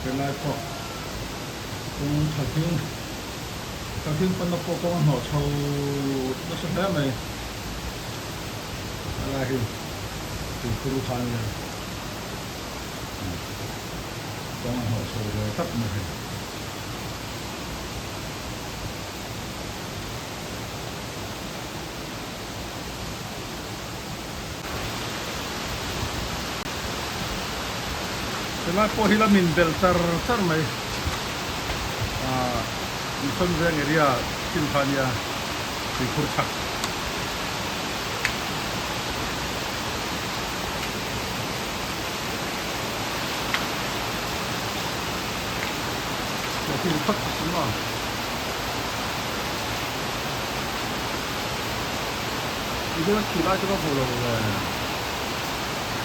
Helai pawh kawng thalhing thalhing panna pawh kawng a hnawh chho nasa hle mai. Helai hi tuikhur kha a nia kawng a hnawh chho ve tlat mai hei. Helai pawh hi la min belh char char mai ahh Mission Veng area chin kha ania tuikhur chhak. Ti hian khi lai chu ka hmu lo ve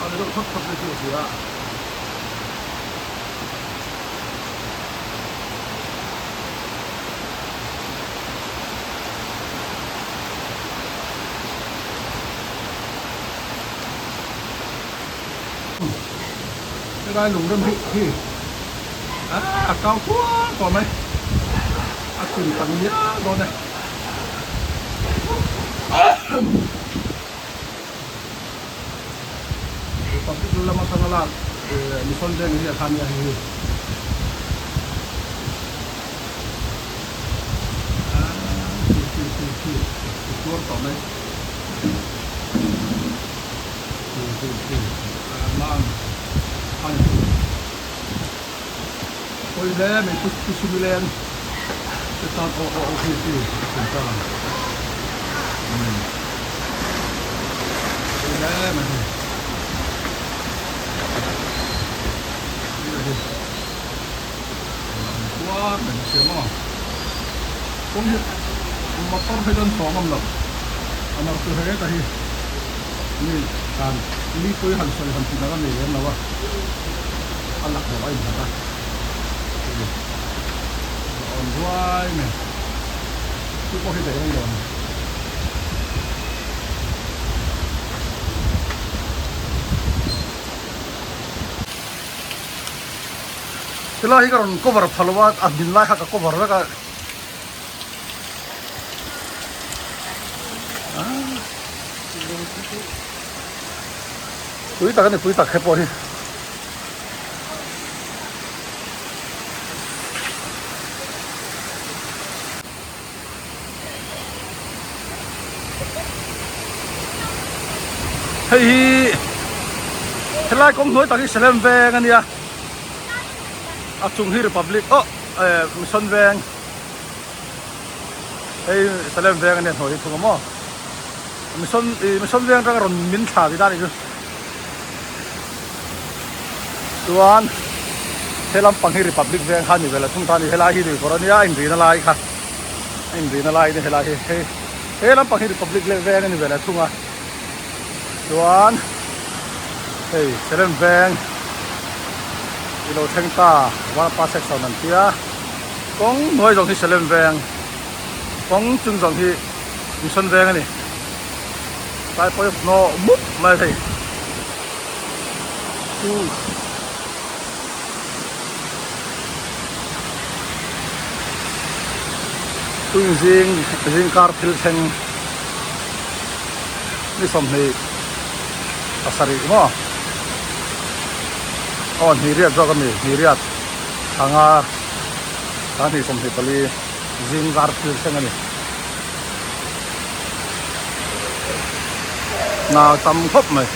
a ni deuh thawt thawt mai chu ka hria helai lungrem hi hi a kau kual tawh mai a chim tak ngial dawn e. Republic lama atanga lak Mission Veng area kha ania hei hi. Khi khi khi khi i tuar tawh mai. Khi khi khi mang a ni. Pawi hle mai pu pu Sumileng te tan aw aw aw khi khi a chhun ta umm pawi hle mai hei hi kuar mai a siam a kawng hi motor phei chuan tawng awm lo a nawr chu heta hi mi dan mipui han sawi han ti dang a nei lem lo a. A lak deuh a innghat a, hei a awm ruai mai, chu pawh hi daih rei lo a ni. Helai hi ka rawn cover pha lo a, a hmin lai kha ka cover vek a. Pui tak a ni pui tak he pawh hi. Hei hi helai kawng hnuai tak hi Salem veng a nia a chung hi Republic oh eh Mission veng hei Salem veng a nia hnuai hi thung a maw. Mission ih mission veng atanga rawn min thla tih dan anih chu chuan he lampang hi republic veng kha a ni ve lo thung ta a ni helai hi lui kawr ania a inrina lai kha a inrina lai ania helai hi hei he lampang hi republic leh veng a ni ve lo thung a chuan hei Salem veng i lo thleng ta Vanapa section an tia kawng hnuai zawng hi Salem veng kawng chung zawng hi. Mission veng a ni. Tlai pawh hi hnawh mup mai a hei. Chu Tung zing zing kar thil thleng ni 27 maw aw hnih riat zawk a mi hnih riat thanga thla hnih 24 zing kar thil thleng a ni. Hna tam khawp mai.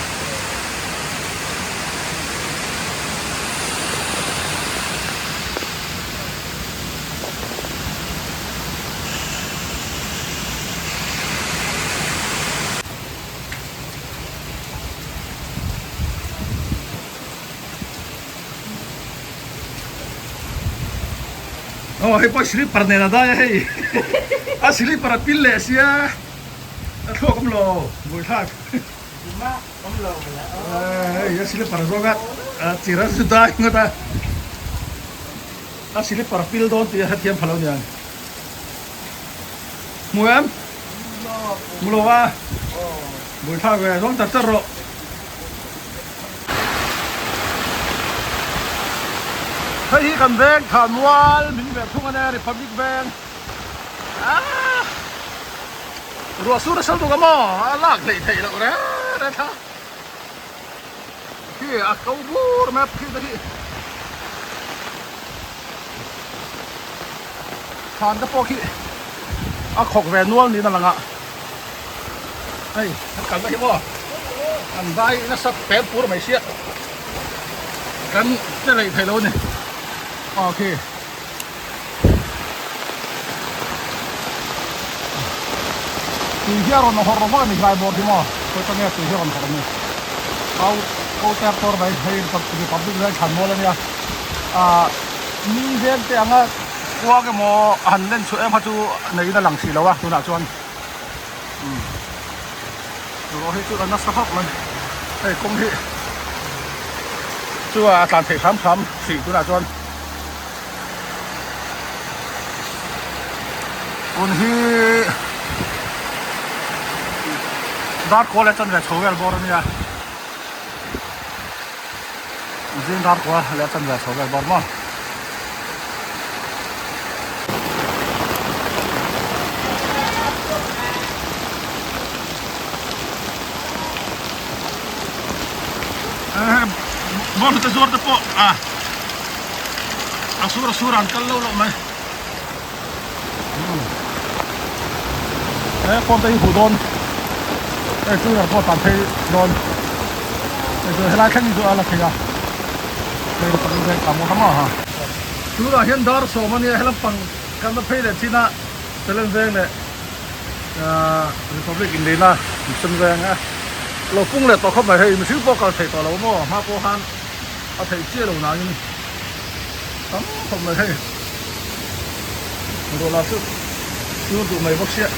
Aw hei pawh slipper nen a dai a hei a slipper a pil leh sia a thluak awm lo buaithlak hei a slipper zawng a a chir a zu dai ngawt a a slipper a pil dawn tih a hrethiam pha lo niang hmu em hmu lo a buaithlak ve zawng char char rawh. Hei hi kan veng Thanmual min ve thung a nia Republic veng aah ruah sur a sal tuk a maw a lak hleih theih loh reng reng kha khi a ko bur mai a khi te khi thlan te pawh khi a khawk ve nual niin a lang a hei kan kalna hi maw an vai nasa pem pur mai sia kan che lei thei lo a ni aw khi tui hi a rawn hawrh rawh vak a ni hlai bawr hi maw khawi ta nge tui hi a rawn hawrh a ni au ko ter tawr mai hei republic veng thlan mual a nia ah mi veng te anga kuang emaw a han len chhuah em kha chu neiin a lang si lo a tunah chuan umm ruah hi chu a nasa khawp mai hei kawng hi chu a tlan theih hram hram hrih tunah chuan. Tun hi Darkua leh chanve chho vel bawr a nia zing Darkua leh chanve chho vel bawr maw. Bawnghnute zuar te pawh a a sur a sur an kal lo loh mai he phone te hi huh dawn hei chu ber pawh tan phei dawn hei chu helai thleng hi chu a la thei a hei ka lu vek ta maw ta maw ha tunah hian dar sawm a nia helam pang kan la phei leh chin a challenge veng leh ahh republic inleina mission veng a lo pung leh tawh khawp mai hei mihring pawh kal thei tawh lo maw hma pawh khan a theih chiah lo nangin tam khawp mai hei ruah lah chu sur duh mai bawk sia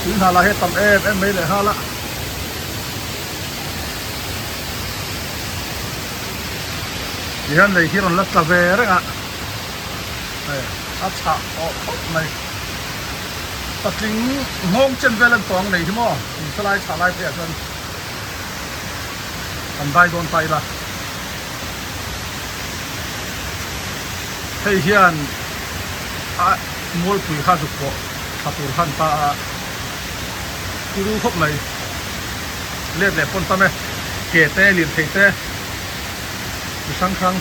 tui hna lah hi a tam em em mai leh nghal a tihian lei hi a rawn la tla ve reng a hei a chhah tawh khawp mai patling nghawng chen vel an tawng nei hi maw insalai chhah lai pheiah chuan. Kan dai dawn ta ila. Hei hian a mualpui kha zuk pawh thla tur khan ta a turu khawp mai. Let leh pawn tam e. Ke te, lirthei te, chi hrang hrang.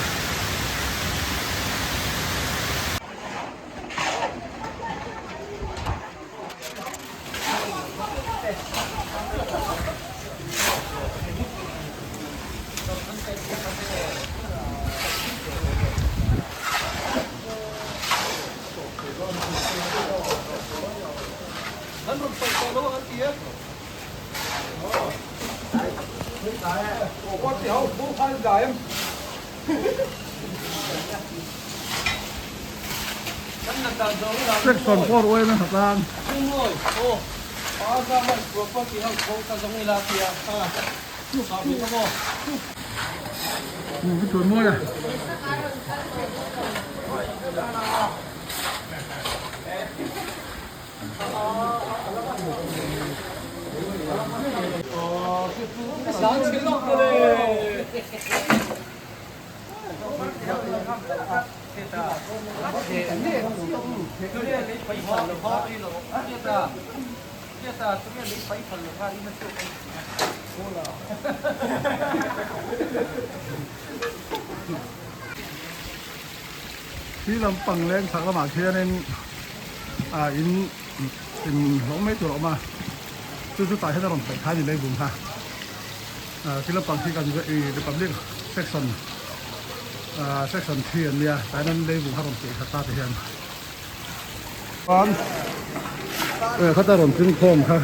Section pawh ruai na hatan. Khi lampang leng chhak lamah khianin ah in in hlawh mai tur a awm a chu chu tah hian a rawn paih kha a ni leibung kha ah khi lampang khi kan republic section ah section thi an nia tah hian leibung kha rawn paih kha ta ti hian chuan khata rawn tling khawm kha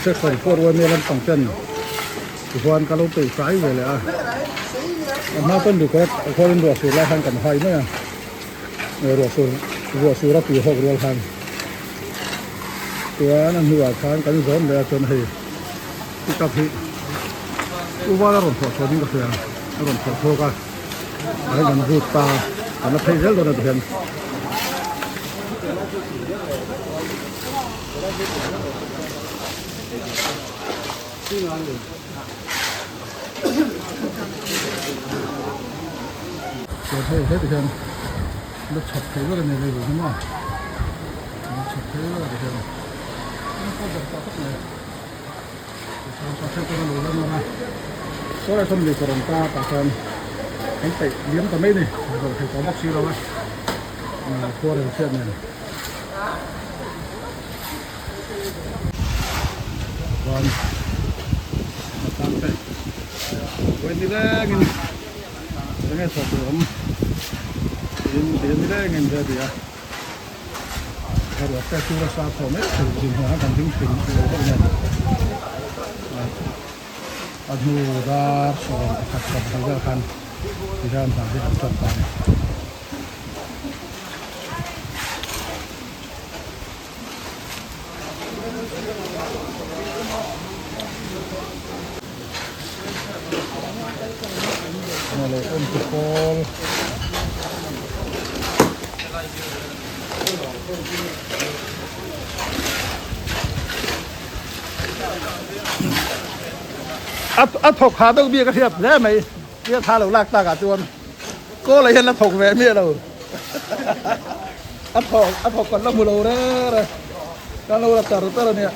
section four one nia lampang ten tichuan ka lo peih fai ve leh a a hma chuan record a khuanin ruah sur lai khan kan hai mai a ruah sur ruah sur a tui hawk rual khan chuan a hnuah khan kan zawm leh a chuan hei pickup hi u vala rawn thawh chhuah ding ka hria a rawn thawh chhuak a ah hian kan vut ta kan la phei zel dawn a tihian. Chuan hei heti hian la chhawp thei vek a ni lei vung hi maw la chhawp thei vek a ti hian a pawt darh tawh khawp mai tichuan saw then chuan a lo la nawr a saw lai sawn lui kawr awm ta tah chuan an peih liam ta mai a ni zawh thei tawh bawk si lo a khua rel chhiat nen. Chuan a tan te vawi ni lengin enge chhuah tur awm tiin ti ni lengin te a ti a boruak te chu nasa chho mai thei dinhmun a kan ding thin lo bawk nen a hnu dar 11 11 vel khan tihian hna hi an tan ta a ni. Lo en te pawl a thawk ha deuh bik a hriat hle mai tia thla lo lak takah chuan kawl ah hian la thawk ve miah lo a thawk a thawk kan la hmu lo reng reng kan lo la char char a nia.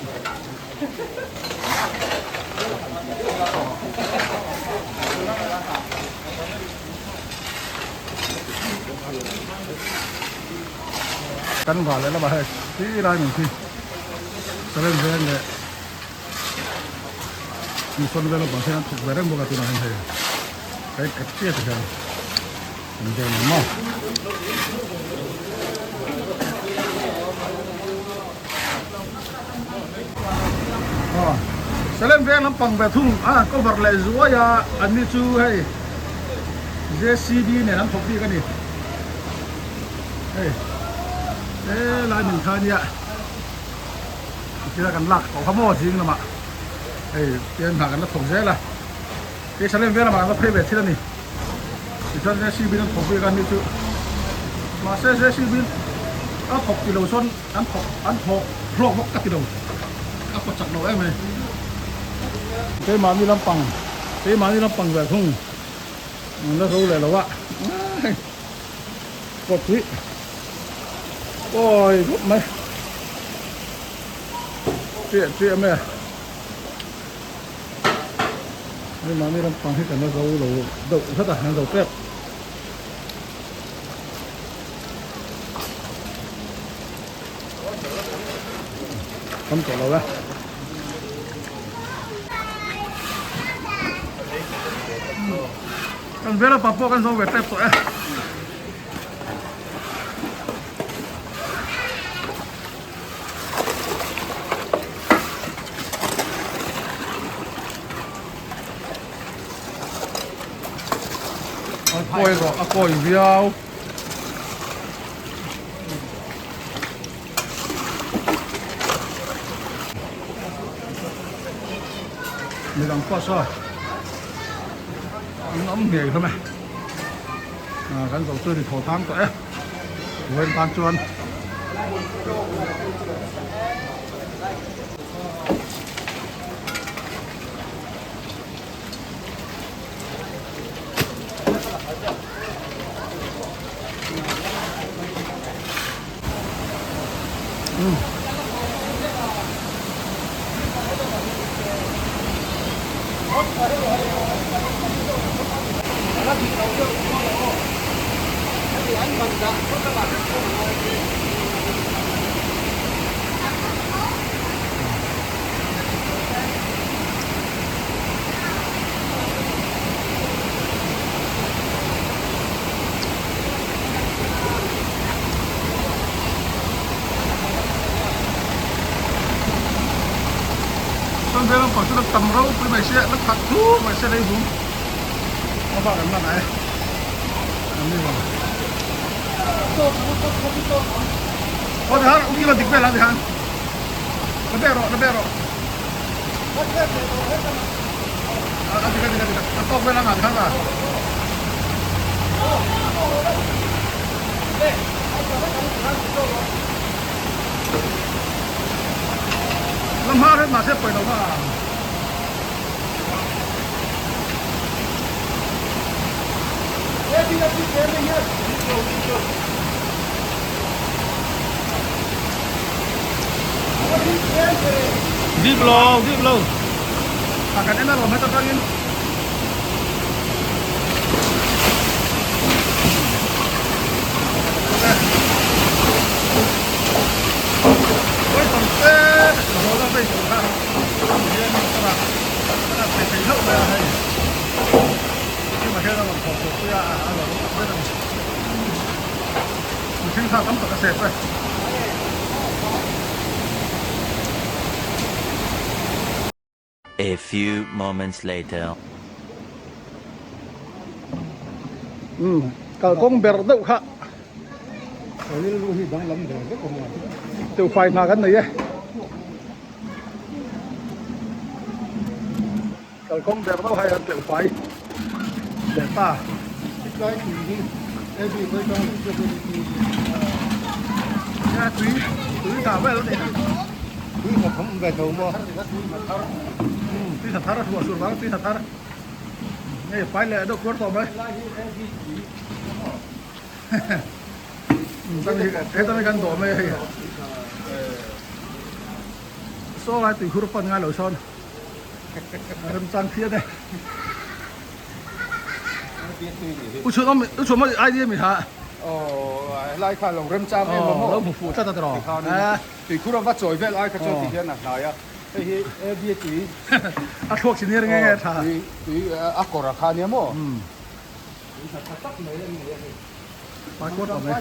Kan vah leh lamah hei khi lai min khi Salem veng leh Mission vel lampang hian an thawk ve reng bawk a tunah hian hei ka in ep chiah ti hian an veng ang maw. Salem veng lampang ve thung a cover leh zuai a an ni chu hei JCB nen an thawk bik a ni hei helai min kha nia tikhian kan lak tawh kha maw zing lamah hei tian hna kan la thawk zel a hei Salem veng lamah kan la phei ve thil a ni tichuan JCB in an thawk bik a ni chu mahse JCB a thawk tilo sawn. An thawk an thawk hlawk bawk ka ti lo, a paw chak lo em mai. Keimahni lampang keimahni lampang ve thung an la ro leh lo a, pawt hi pawi khawp mai, chiah chiah mai a, keimahni lampang hi kan la ro lo deuh hret a, an zo pek. Tam tawh lo e. Kan vela pa pawh kan zo ve tep tawh e. A kawi rawh a kawi viau. Midang pawh saw an awm ngei hlawm e. Kan zo chu a ni thaw thang tawh e. Vawiin tan chuan. Chuan veng lampang chu la tam ropui mai sia la khat thuk mai sia leivung a bak an la ngai an ni lo. Aw ti han ukil a dik vel a ti han la ber rawh la ber rawh a dik a dik a dik a tawk vel a ngah ti han a. La hma ret mahse pawi lo va. Dip lo, dip lo. A kan en alawm heta tangin. A few moments later. Umm kalkawng ber deuh kha Rilru hi danglam ber vek awm a. Teuhfai hna kan nei e. Kalkawng ber deuh hai an teuhfai leh ta. Tlai tui hi every vawi leh tui Nia tui tui tha vel a ni. Tui tha thawm ve tho maw? Tui tha thar a hluah sur vang tui tha thar. Hei fai leh deuh kuar tawh mai. Heta mi kan dawh mai a hei. Saw lai tuikhur pan ngai lo sawn a remchang phian e. U chhun awm u chhun ID mi ha. Aw helai kha lo remchang em maw? Lo hmu fuh tlat a tiraw. Tuikhur a va chawi vel ai kha chuan ti hian a hnai a. Hei hi AB tui. A thluak chi nia nge nge tha. Tui tui a kawr a kha nia maw? Tui tha tha tak mai a ni a hei. Pai kuar tawh mai.